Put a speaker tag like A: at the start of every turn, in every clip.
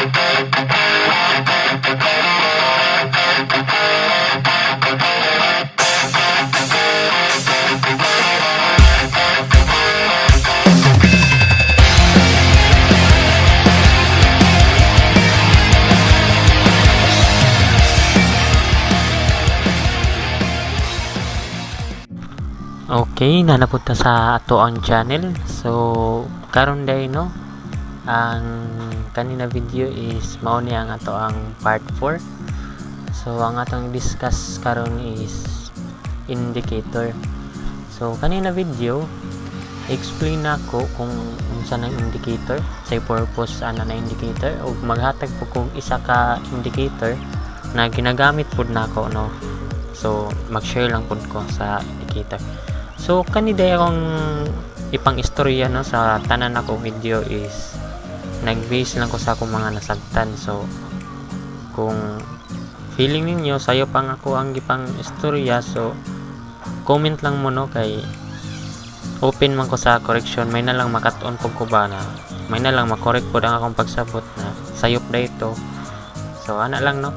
A: Okay, nanapunta sa ato ang channel. So, karon day no, ang kanina video is mao ni ang ato ang part 4. So, ang atong discuss karon is indicator. So, kanina video explain nako kung unsa nang indicator, say purpose ana na indicator ug maghatag po kog isa ka indicator na ginagamit pud nako no. So, mag-share lang pud ko sa indicator. So, kani day akong ipang istorya no sa tanan ako video is nag-base lang ko sa akong mga nasabtan. So, kung feeling ninyo sayo pang ako ang gipang istorya, so comment lang mo no kay open man ko sa correction. May na lang makat-on pud ko ba na may na lang makorek pud ang akong pagsabot na sayop da ito. So, ana lang no.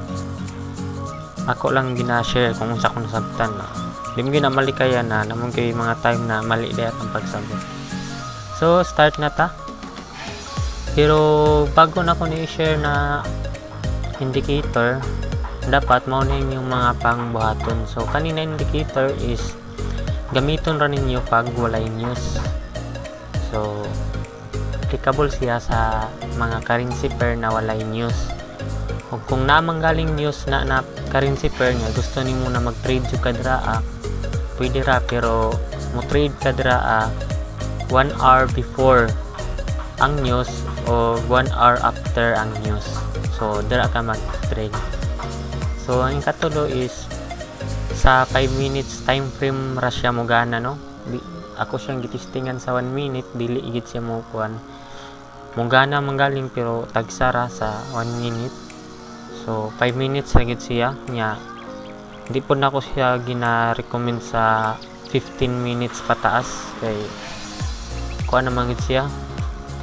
A: Ako lang gina-share kung unsa akong nasabtan no. Di mo ginamali kaya na namon kay mga time na mali dayat ang pagsabot. So, start na ta. Pero bago na ko ni-share na indicator, dapat mao na inyong mga pangbuhaton. So, kanina indicator is gamiton ra ninyo pag walay news. So, applicable siya sa mga currency pair na walay news. O kung naamang galing news na na currency pair nga gusto nimo na mag-trade jud ka dira, pwede ra, pero mo trade ka dira 1 hour before ang news o 1 hour after ang news. So dira ka mag-trade. So ang ikatulo is sa 5 minutes time frame ra siya mogana no. Di, ako siyang gitistingan sa 1 minute, dili gid siya mo kuan. Mogana man galing pero tagsa ra sa 1 minute. So 5 minutes ra gid siya nya. Di po nako siya gina-recommend sa 15 minutes pataas kay kuan naman gid siya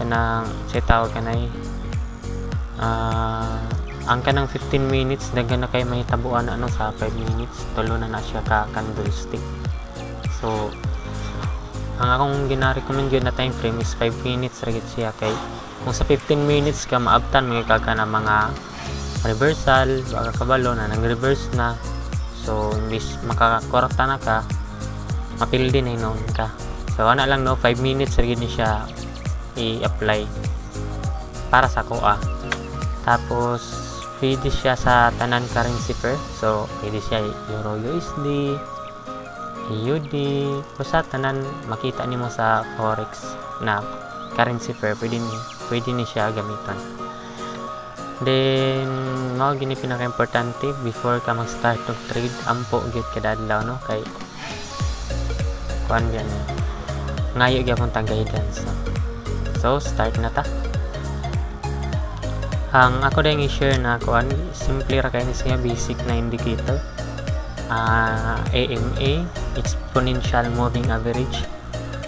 A: kanang siya tawag kanay ang kanang 15 minutes daghan na kay mahitabuan ano sa 5 minutes, tulo na na siya ka candlestick. So ang akong gina-recommend gyud na time frame is 5 minutes ra gid siya kay kung sa 15 minutes ka maabtan mga ka na mga reversal, baka kabalo na nag-reverse na. So imbis makakwarta na ka, mapildi na hinuon ka. So ana lang no, 5 minutes ra gid ni siya i-apply para sa kuha. Tapos pwede siya sa tanan currency pair. So pwede siya Euro USD, AUD, basta tanan makita nimo sa forex na currency pair, pwede ni siya gamiton. Then mao gini pinaka-importante before ka mag-start og trade, ampo gyud kada adlaw no kay kuan gyud ngayo gyapon ta guidance no. So start na ta. Ang ako dayong i-share na kuan, simple ra kay ni siya, basic na indicator. AMA, exponential moving average.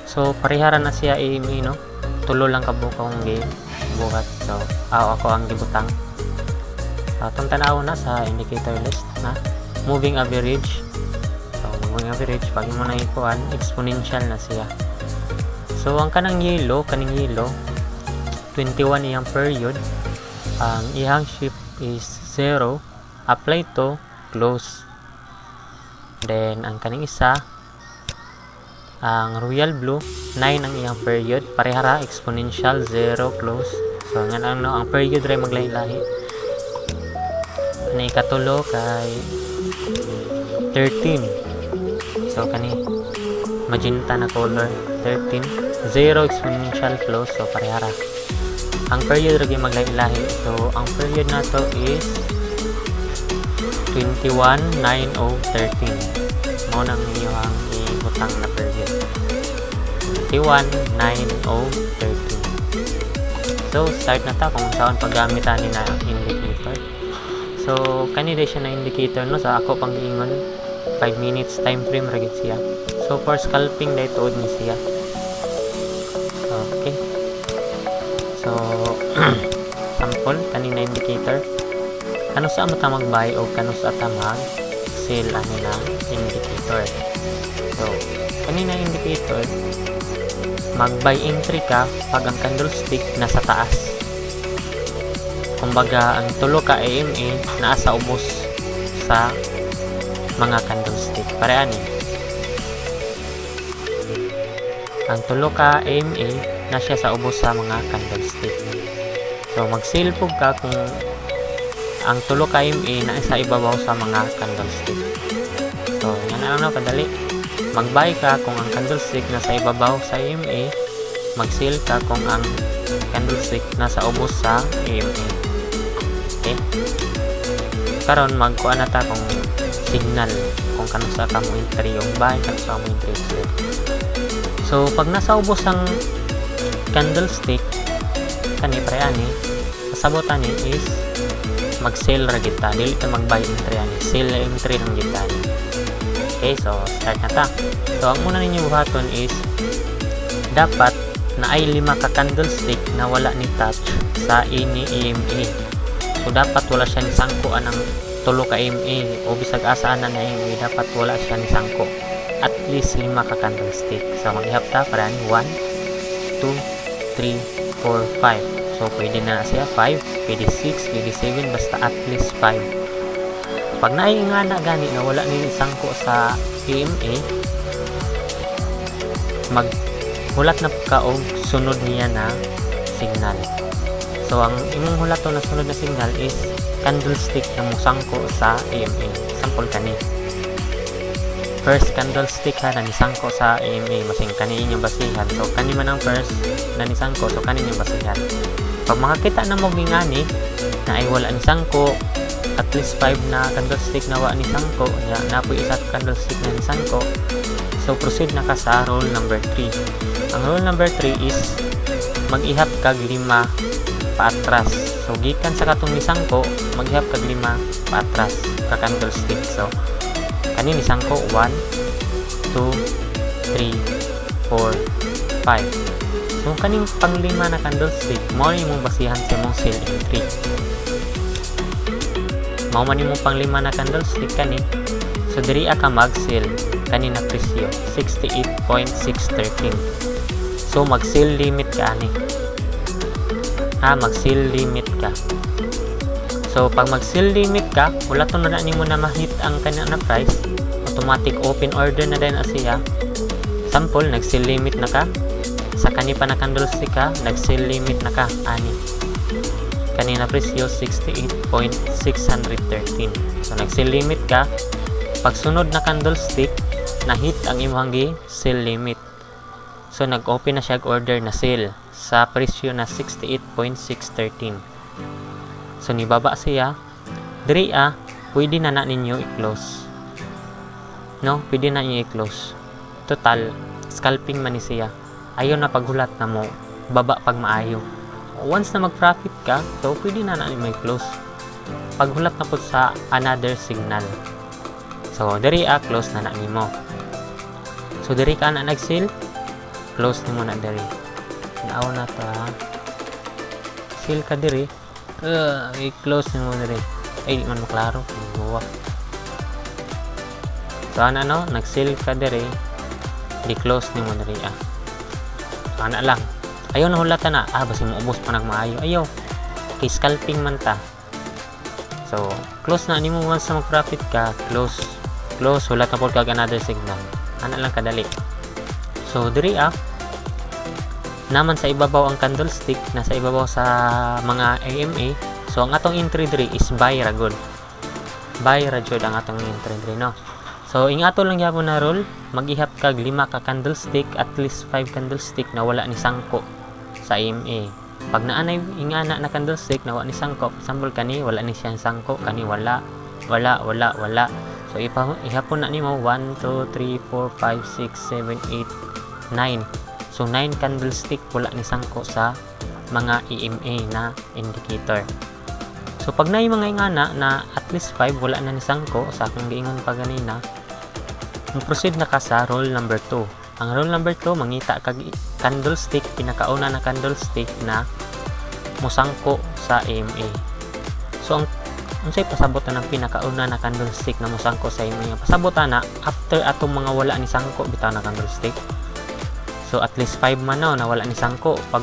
A: So parehara na siya AMA no. Tulo lang ka buok akong gibuhat. So ako ang gibutang. Atong tan-aw na sa indicator list na moving average. So moving average pag imo na ikuan, exponential na siya. So ang kanang yellow, kaning yellow 21 iyang period. Ang iyang shift is 0, apply to close. Then ang kaning isa, ang royal blue, 9 ang iyang period, parehara exponential 0 close. So nga ano, ang period ra maglahi-lahi. Kani ikatulo kay 13. So kani magenta na color 13, 0 exponential close. So parehara ang period ra gyud maglahi-lahi. So ang period nato is 21, 9 o 13. Mao nang inyong ibutang na period 21, 9 o 13. So start na ta kung saan paggamit ani na indicator. So kani day siya na indicator no, sa ako pang giingon 5 minutes time frame ra gid siya. So for scalping day tuod ni siya. Okay. So sample kani kanina indicator, kanusa mo ta mag-buy o kanusa ta mag-sell ani na indicator. So kanina indicator, mag-buy entry ka pag ang candlestick nasa taas. Kumbaga ang tulo ka AMA naa sa ubos sa mga candlestick. Pare ani. Ang tulo ka AMA na siya sa ubos sa mga candlestick. So mag-sell pug ka kung ang tulo ka AMA na sa ibabaw sa mga candlestick. So yan na lang, no, kadali. Mag-buy ka kung ang candlestick nasa ibabaw sa AMA, mag-sell ka kung ang candlestick nasa ubos sa AMA. Okay? Karon magkuan na ta kung signal kung kanusa ka mo entry og buy, kanusa ka mo entry og sell. So pag nasa ubos ang candlestick kani pre ani, pasabot ani is mag-sell ra gid ta, dili ta mag-buy entry ani, sell entry lang gid ta ani. Okay, so start na ta. So ang una ninyo buhaton is dapat naay 5 ka candlestick na wala ni touch sa ini AMA. So dapat wala siya ni sangko anang tulo ka AMA o bisag asa ana na AMA, dapat wala siya ni sangko at least 5 ka candlestick. So maghihap ta para ni 1, 2, 3, 4, 5. So pwede na siya 5, pwede 6, pwede 7, basta at least 5. Pag naay nga na gani na wala ni sangko sa AMA, maghulat na ka og sunod niya na signal. So ang imong hulaton na sunod na signal is candlestick na mosangko sa AMA. Sample kani. First candlestick ha na nisangko sa AMA, masing kani inyong basihan. So kani man ang first na nisangko, so kani inyong basihan. Pag makakita na mo gingani na ay wala ni sangko, at least 5 na candlestick na wa ni sangko, nya napoy isa ka candlestick na nisangko, so proceed na ka sa rule number 3. Ang rule number 3 is mag-ihap kag 5 paatras. So gikan sa katong nisangko, maghihap kag 5 paatras ka candlestick. So kani nisangko 1, 2, 3, 4, 5. So kaning panglima na candlestick, mao ni imong basihan sa imong sell entry. Mao man imong panglima na candlestick kani. So diri ka mag-sell kani na presyo 68.613. So mag-sell limit ka ani. Ha, mag-sell limit ka. So pag mag-sell limit ka, wala to na nimo na ma-hit ang kana na price, automatic open order na din siya. Sample, nag-sell limit na ka sa kani pa na candlestick ka, nag-sell limit na ka ani kanina presyo 68.613. So nag-sell limit ka, pag sunod na candlestick na hit ang imong gi sell limit. So nag-open na siya og order na sell sa presyo na 68.613. So nibaba siya diri pwede na na ninyo i-close. No, pwede na ninyo i-close. Total scalping man ni siya. Ayaw na paghulat na mo baba pag maayo. Once na mag-profit ka, so pwede na na ninyo i-close. Paghulat na po sa another signal. So diri close na na nimo. So diri ka na nag-sell, close nimo na diri. Naaw na ta. Sell ka diri. I-close nimo diri. Ay, di man maklaro. Buwa. So ana no, nag-sell ka diri, di-close nimo diri ah. So ana lang. Ayaw na hulata na. Ah, basi moubos pa nag maayo. Ayaw. Kay scalping man ta. So close na nimo once na mag-profit ka, close. Close, hulat na pod kag another signal. Ana lang kadali. So diri naman sa ibabaw ang candlestick, nasa ibabaw sa mga AMA. So ang atong entry diri is buy ra gud. Buy ra jud ang atong entry diri, no. So ing ato lang gyapon na rule, mag-ihap kag 5 ka candlestick, at least 5 candlestick na wala ni sangko sa AMA. Pag naanay ingana na candlestick na wala ni sangko, sample kani wala ni siya sangko, kani wala, wala, wala, wala. So ihapon na nimo 1, 2, 3, 4, 5, 6, 7, 8, 9. So 9 candlestick wala ni sangko sa mga EMA na indicator. So pag naay mga ingana na at least 5 wala na ni sangko sa akong giingon pa ganina, mo-proceed na ka sa rule number 2. Ang rule number 2, mangita kag candlestick, pinakauna na candlestick na mosangko sa EMA. So ang unsay pasabot ng pinakauna na candlestick na mosangko sa AMA? Pasabot na after atong mga wala ni sangko bitaw na candlestick. So at least 5 man no, na wala ni sangko. Pag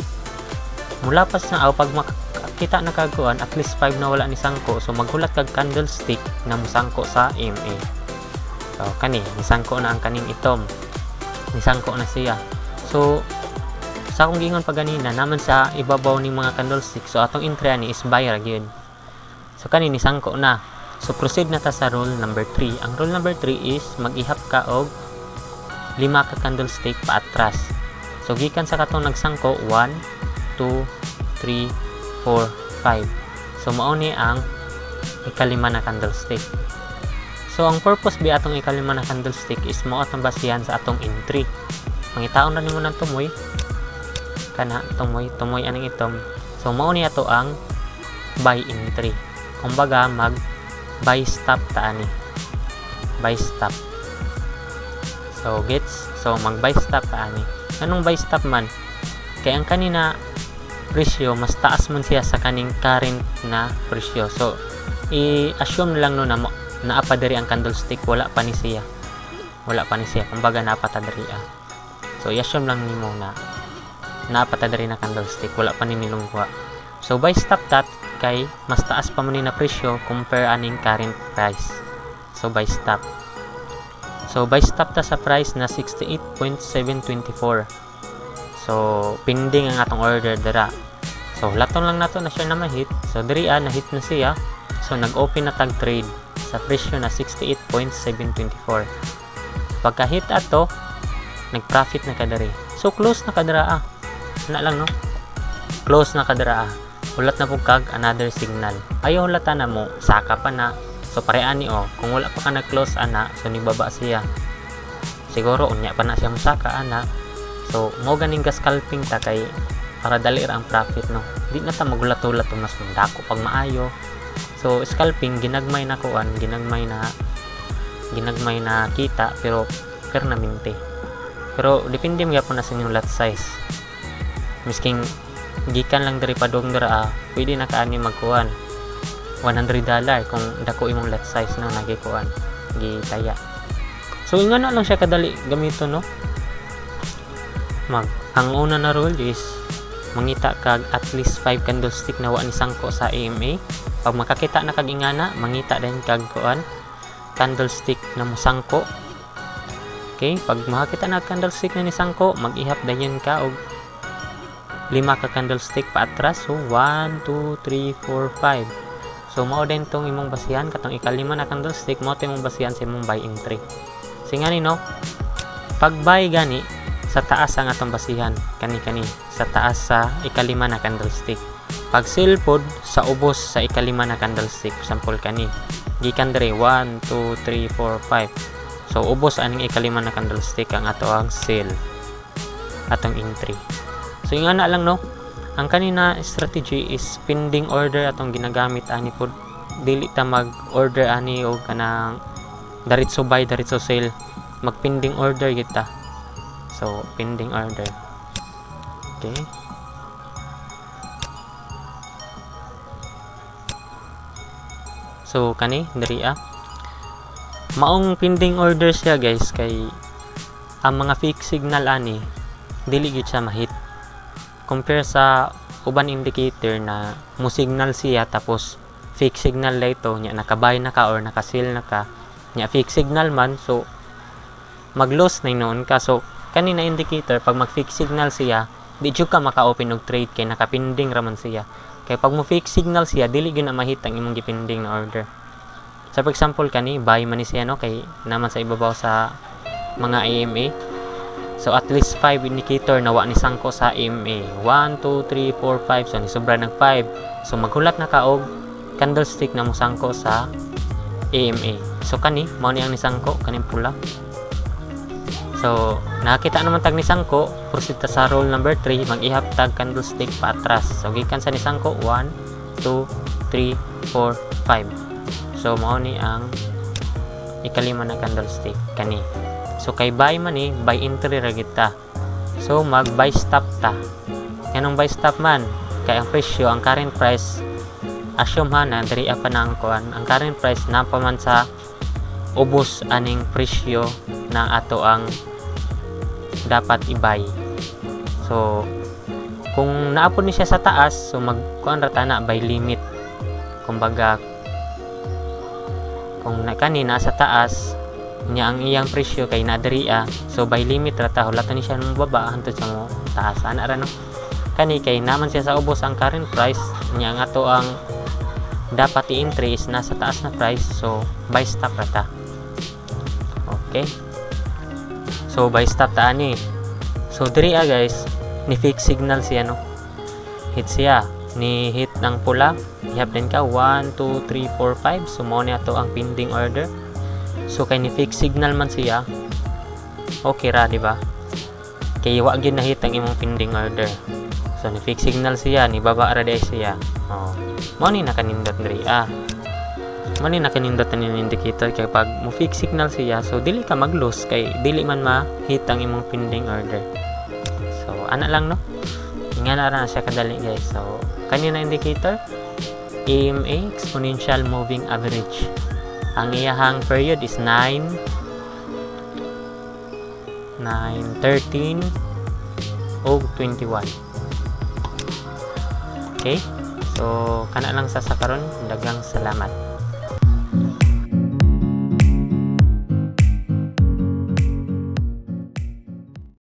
A: mulapas na aw pag makakita na kag kuan, at least 5 na wala ni sangko, so maghulat kag candlestick na mosangko sa AMA. So kani nisangko na ang kaning itom, nisangko na siya. So sa akong giingon pa ganina naman sa ibabaw ning mga candlestick, so atong entry ani is buy ra gyud. So kani nisangko na. So proceed na ta sa rule number 3. Ang rule number 3 is mag-ihap ka og lima ka candlestick paatras. So gikan sa katong nagsangko, 1, 2, 3, 4, 5. So mao ni ang ikalima na candlestick. So ang purpose bi atong ikalima na candlestick is mao atong basihan sa atong entry. Pangitaon na nimo ng tumoy kana, tumoy tumoy aning itom. So mao ni ato ang buy entry. Kumbaga mag buy stop ta ani. Buy stop. So gets? So mag buy stop ta ani. Anong buy stop man? Kay ang kanina presyo mas taas man siya sa kaning current na presyo. So i-assume lang no na naa pa diri ang candlestick, wala pa ni siya. Wala pa ni siya. Kumbaga naa pa ta diri ah. So i-assume lang nimo na naa pa ta diri na candlestick, wala pa ni nilungwa. So buy stop that kay mas taas pa man ni na presyo compare aning current price. So buy stop. So buy stop ta sa price na 68.724. So pending ang atong order dira. So hulaton lang nato na siya na ma-hit. So diri ah, na-hit na siya. So nag-open na tag trade sa presyo na 68.724. Pagka hit ato, nag-profit na ka diri. So close na ka dira ah. Na lang no. Close na ka dira ah. Hulat na pud kag another signal. Ayaw hulata na mo, saka pa na. So pare ani oh, kung wala pa ka nag-close ana, so nibaba siya. Siguro unya pa na siya mosaka ana. So mo ganing ga scalping ta kay para dali ra ang profit no. Di na ta magulat-ulat mas dako pag maayo. So scalping ginagmay na kuan, ginagmay na kita pero permanente. Pero depende gyapon na sa inyong lot size. Misking gikan lang diri padung dira ah, pwede na kaani magkuan $100 kung dako imong lot size no nagikuan gitaya. So ingana lang siya kadali gamiton no. Mag ang una na rule is mangita kag at least 5 candlestick na wa ni sangko sa AMA. Pag makakita na kag ingana, mangita din kag kuan candlestick na mosangko. Okay, pag makakita na candlestick na ni sangko, mag-ihap dayon ka og lima ka candlestick paatras. So 1, 2, 3, 4, 5. So mao din tong imong basihan katong ikalima na candlestick, mao to imong basihan sa imong buy entry. So ngani no, pag buy gani sa taas ang atong basihan, kani kani sa taas sa ikalima na candlestick. Pag sell pod sa ubos sa ikalima na candlestick, sample kani gikan diri 1, 2, 3, 4, 5. So ubos aning ikalima na candlestick ang ato ang sell, atong entry. So ingana lang no. Ang kanina strategy is pending order atong ginagamit ani pod. Dili ta mag-order ani og kanang diretso buy, diretso sell. Mag pending order kita. So pending order. Okay. So kani diri ah. Maong pending order siya guys kay ang mga fake signal ani dili gyud siya ma-hit. Compare sa uban indicator na mo signal siya tapos fake signal la ito nya naka-buy na ka or naka-sell na ka nya fake signal man, so mag-loss na noon ka. So kanina indicator pag mag fake signal siya di jud ka maka-open og trade kay naka-pending ra man siya. Kay pag mo fake signal siya dili gyud na ma-hit ang imong gipending na order. So for example kani buy man ni siya no kay naman sa ibabaw sa mga AMA. So at least 5 indicator na wa ni sangko sa AMA. 1, 2, 3, 4, 5. So ni sobra nag 5. So maghulat na ka og candlestick na mosangko sa AMA. So kani mao ni ang nisangko kaning pula. So nakita naman tag nisangko, proceed ta sa rule number 3, mag-ihap tag candlestick paatras. So gikan sa nisangko 1, 2, 3, 4, 5. So mao ni ang ikalima na candlestick kani. So kay buy man ni, buy entry ra gid ta. So mag buy stop ta. Nganong buy stop man? Kay ang presyo, ang current price Assume ha na diri pa na ang kuan, ang current price na pa man sa ubos aning presyo na ato ang dapat i-buy. So kung naa pod ni siya sa taas, so mag kuan ra ta na, buy limit. Kumbaga kung na kani nasa taas niya ang iyang presyo kay naa diri, so buy limit ra ta, hulaton ni siya mo baba hantod sa mo taas. Ana ra, no? Kani kay naman siya sa ubos ang current price niya, ang ato ang dapat i-entry is nasa taas na price, so buy stop ra ta. Okay, so buy stop ta ani. So diri guys, ni fake signal siya, no? Hit siya, ni hit ng pula. Ihap din ka 1, 2, 3, 4, 5. So mao ni ato ang pending order. So kay ni fake signal man siya, okay ra, di ba? Kay wa gyud na hit ang imong pending order. So ni fake signal siya, ni baba ra diay siya. Oh, mao ni nakanindot diri. Mao ni nakanindot ani indicator kay pag mo fake signal siya, so dili ka mag-lose kay dili man ma-hit ang imong pending order. So ana lang, no? Nga na ra siya kadali, guys. So kanina indicator, EMA, exponential moving average. Ang iyahang period is 9, 9, 13 o 21. Okay, so kana lang sa karon. Daghang salamat.